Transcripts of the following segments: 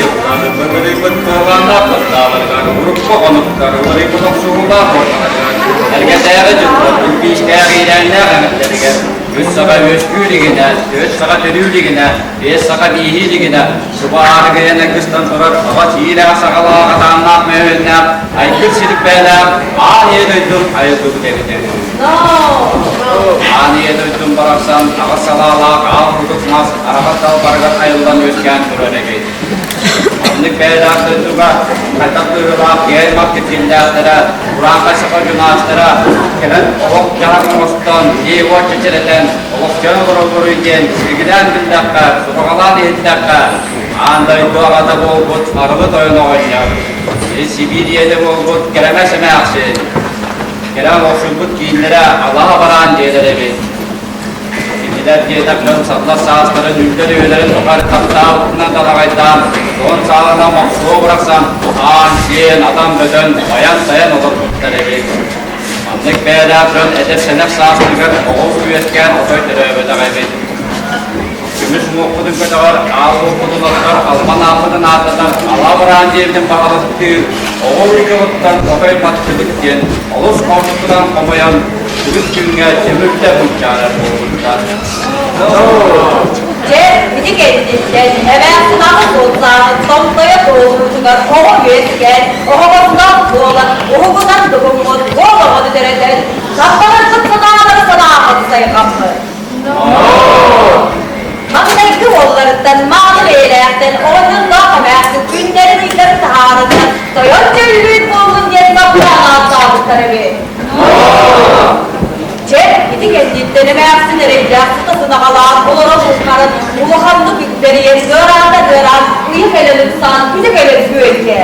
Ыҥырыйбыт куолааннаах бастааларыгар, урукку хонуктар уларыйбыт охсуһуулаах уоталарыгар, эргэтээҕи дьыллар кирпиичтээх иирээннээх эҥэрдэригэр үс саха үөскүү илигинэ, түөрт саха төрүү илигинэ, биэс саха бииһии илигинэ, субаарыгыйан айгыстан турар аҕа сиилээх саҕалаах атааннаах мөһүөннээх айгыр силикпээлээх аан ийэ дойдум айылгыбыт эбитэ үһү. Аан ийэ дойдум барахсан аҕыс салаалаах аал кудук мас араҕас далбарыгар айыллан үөскээн турар эбит. Маннык бэйэлээх дойдуга хайдах быһыылаах киһи-аймах киргиллээхтэрэ, урааҥхай саха дьунаастара кэлэн олох-дьаһах оҥостон, дьиэ-уот чэчирэтэн, олохтоон олороллоруй диэн силигилээн биллэххэ, субаҕалаан иһиттэххэ, аан дойду аҕата буолбут Арылы Тойон оҕонньор, Сибиир ийэтэ буолбут Кэрэмэс эмээхсин, кэрэ олохсуйбут кииннэрэ Алаһа бараан дьиэлэр эбит. Кинилэр диэтэх дьон саллар саастарын үллэр үйэлэрин тухары таптаабытынан далаҕайдаан, суон сааланан мохсуо бырахсан, аан-сиэн, атан-бөтөн, байан-тайан олорбуттар эбит. Маннык бэйэлээх дьон эдэр-сэнэх саастарыгар оҕо үөскээн отой төрөөбөтөх эбит. Көмүс уҥуохпутун көтөҕөр, аал уоппутун оттор, албан ааппытын ааттатар, алаа бараан диэбитин баҕаластыыр, оҕо уйгабыттан отой маттыбыт диэн олус хомотутунан хомойон, үгүс күҥҥэ түмүктэ мунчаарар буолбуттар. Дьэ, ити кэнниттэн эмээхсин аҕыс уоллааҕын томтойо туолуутугар оҕо үөскээн, оһоҕостоох буолан, уһугунан дугуммут уол оҕону төрөтөн, саппаларбыт санаалары санаахын сайҕаммыт. Маҥнайгы уолларыттан мааны бэйэлээхтэн оҕонньордоох эмээхсин күннэрин ыйдарын таһаарыннар тойон дьөллүүт буоллун диэн таптаан ааттаабыттар эбит. Дьэ, ити кэнниттэн эмээхсин эрэйдээх сыта сынаҕалаан олорон муххарын улаханнык үктэрийэн ыараата ыараан ыйы кэлэн ыксаан күнэ кэлэн күөйдэ.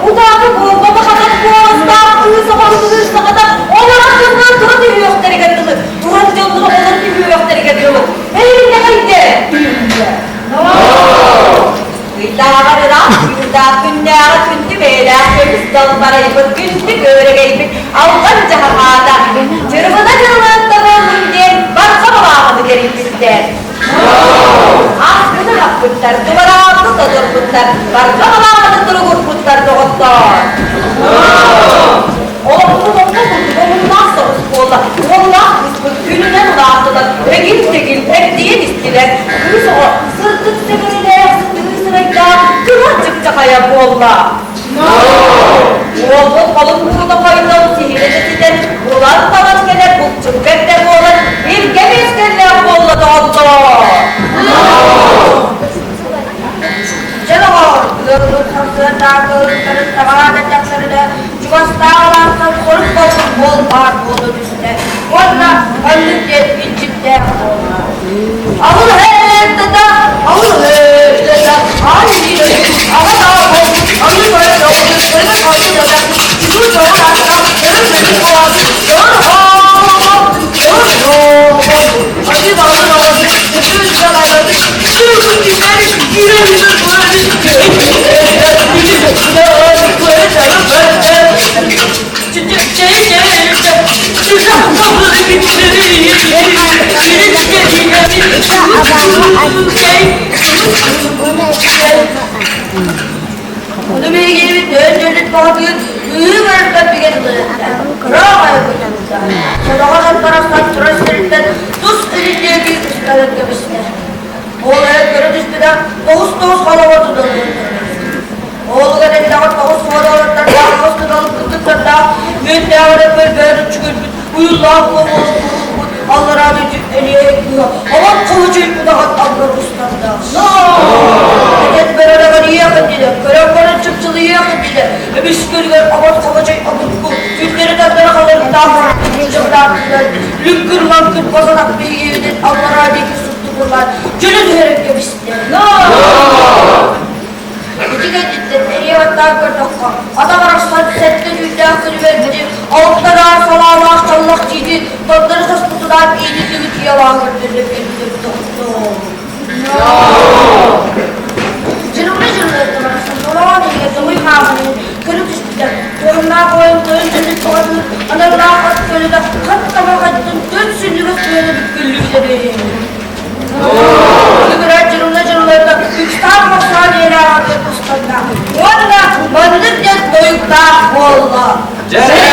Утаакы буолбатах атын куоластаах кыыс оҕотун саҕата олорон дьоннор тура түһүөхтэригэр дылы, туран дьоннор олорон түһүөхтэригэр дылы, эйиннэҕэйдэ түүннэ. Ыйдааҕар ыраах күндээх күннээҕи күндү бэйэлээх көмүс далбарайбыт күндү күөрэгэйбит алҕан дьаһаһаата дьырыбына дьырылыатта буоллун диэн барҕа балааҕыны кэрийбиттэр. Ааспыты хаппыттар, тубараабыты содурбуттар, барҕа балааҕыны туругурбуттар доҕоттоор. Олохпут онно курдук омуннаах соҕус буолла. Уоллаах кыыспыт күнүнэн улааттылар, эгил-тэгил эрдийэн истилэр. Кыыс оҕо сырдык сэбэрэлээх, сытыы сырайдаах, кыра чыпчахайа буолла. Уолбут холун буута хойдон, сиһилэ ситэн, булан-талан кэлэр булчут бэрдэ буолан, илгэ миэстэлээх буолла доҕоттоор. Дьэ доҕоор, ыаллыы харсыаннаах ыалыттарын таҕаан эрдэхтэринэ, чугастаах алаастан хорук болбут буол баар буола түстэ уонна маннык диэн илдьиттээх буолла. Ауыл һээттата, ауыл һээттата, Ону биһигибит дөөн-дөлүт баҕатыгар ыы барарбат бигэ тылыһытта, кыра аҕай кутурда. Сороҕор барахсан турар сириттэн тус илин диэки ыстанан кэбистэ. Ол эрэн көрө түспүтэ, тоҕус-тоҕус холоҕо туталлар. Оолугар эллэҕэр тоҕус суоралартардаах, тоҕус туталык кыттыктардаах, мүөттээҕэр көрбөөр үчүгүрбүт, уйуллаах буолуон буолбут аллараа дойду элиэ кыыһа олох кылычый кудаҕат аллар устарда. Этэн бөрөлөҕөр иэх иннинэ, көрөн-көрөн чыпчылыйыах иннинэ, эмискэригэр обот хабачай обургу, күннэри тардара халырдаах дьылдаахтыгар, лүҥкүр-лаҥкыр босанах биһигиитин аллараа диэки суптугурлаан дьөлө түһэрэн кэбистэ. Ити кэнниттэн эрийэ баттаан көрдөххө, ата барахсан сэттэ түүндээх күнүгэр алтараа салаалаах чаллах тиити тоннору соспутунаан иитиллибит ийэлаах көрдөрүнэ биэрбитин тохтоо. Дьырылы дьырылыатта барахсан толоон иһигэр тоҥуй хааманын көрө түспүтэ. Туоннаах ойон тойон дьонун тоҕотун аналлаах ат көлөтө хат таба хайдытын төрт сүнньүгэ сыана бүккүллүбүтэ биэрин. Күгүрэ дьырылы дьырылыатта үксаах махсаан Дьэ!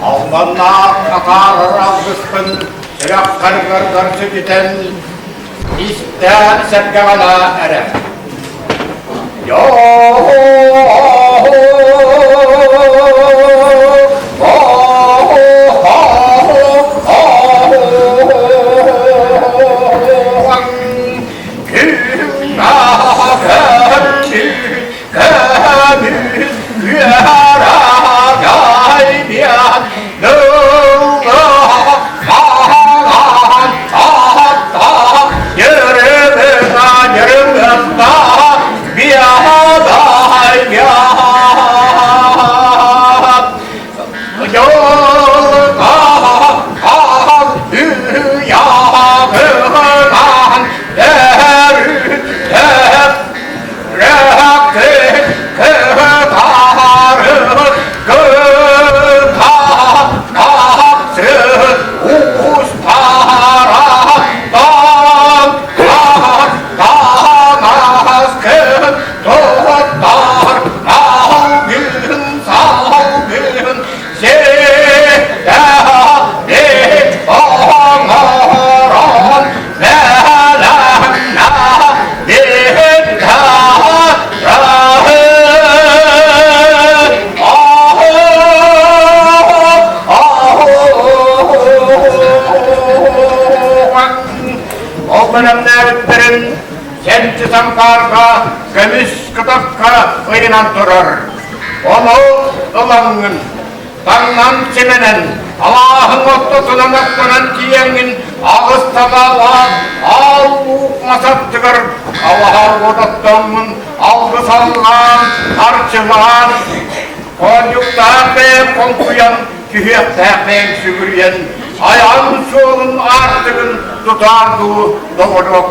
Албаннаах атаарар алгыспын сүрэххэр сүтүтэн истэ сэргэҕэлээ эрэ. Ол бэлэмнээбиттэрин сэмчи сампаарга көмүс кытахха ыйынан турар. Ону ылаҥҥын, таҥнан симэнэн, алааһыҥ ортотунан аттанан тиийэҥҥин аҕыс табаалаах аал луук мас аттыгар алаһар уотаттаммын алгыс аллаан, арчылаан, хоонньуктаах бэйэм хоҥкуйан, түһүөхтээх бэйэм сүгүрүйэн, айан суолун аартыгын тутаар дуу доҕоруок.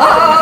Allan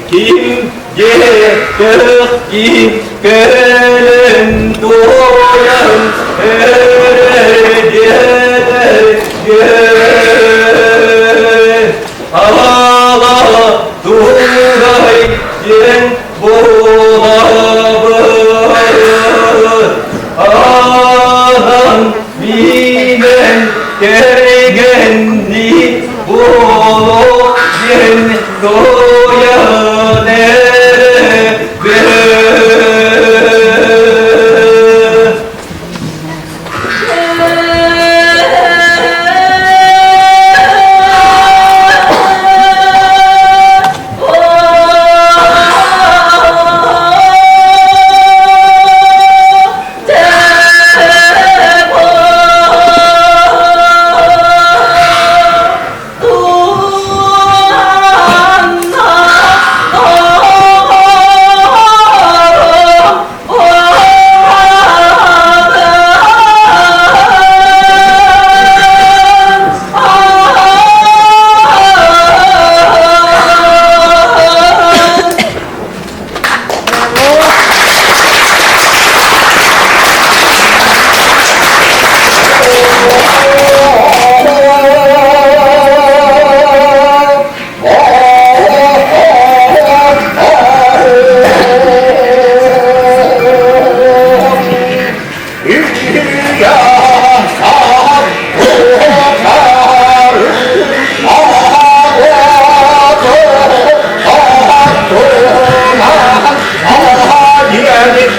Ким ким кэлэн туойан Ала тугай диэн буолабыт Аһан миинэн кэргэнни буолуо диэн туойан эрэбит.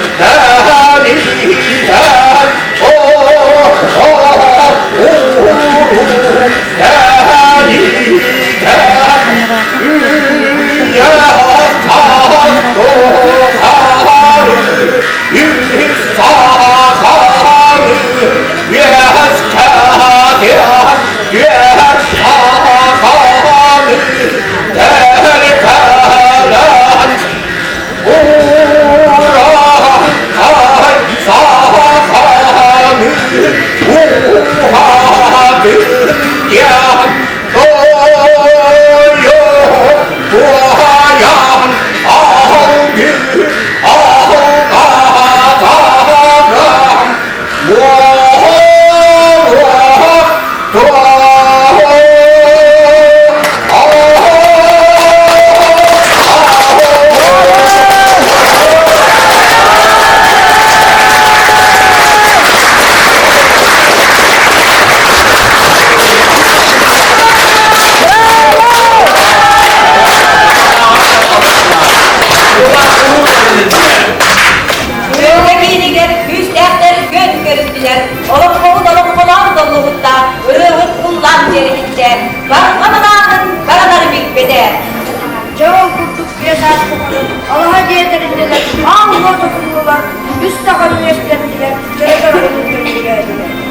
Күөлгэ киинигэр күүстээхтэр күөн көрүстүлэр, олоҥхоһут олоҥхолоон доллуһутта, ырыаһыт ыллаан дьиэрэһиттэ, барҕа манаатын баранары билбэтэ. Дьэ ол курдук биэс аас тухары алаһа дьиэ тэриннилэр, аан уот отуннулар, үс саха үөскэттилэр, дьөрөтөр оҕотун төрүттээтилэр.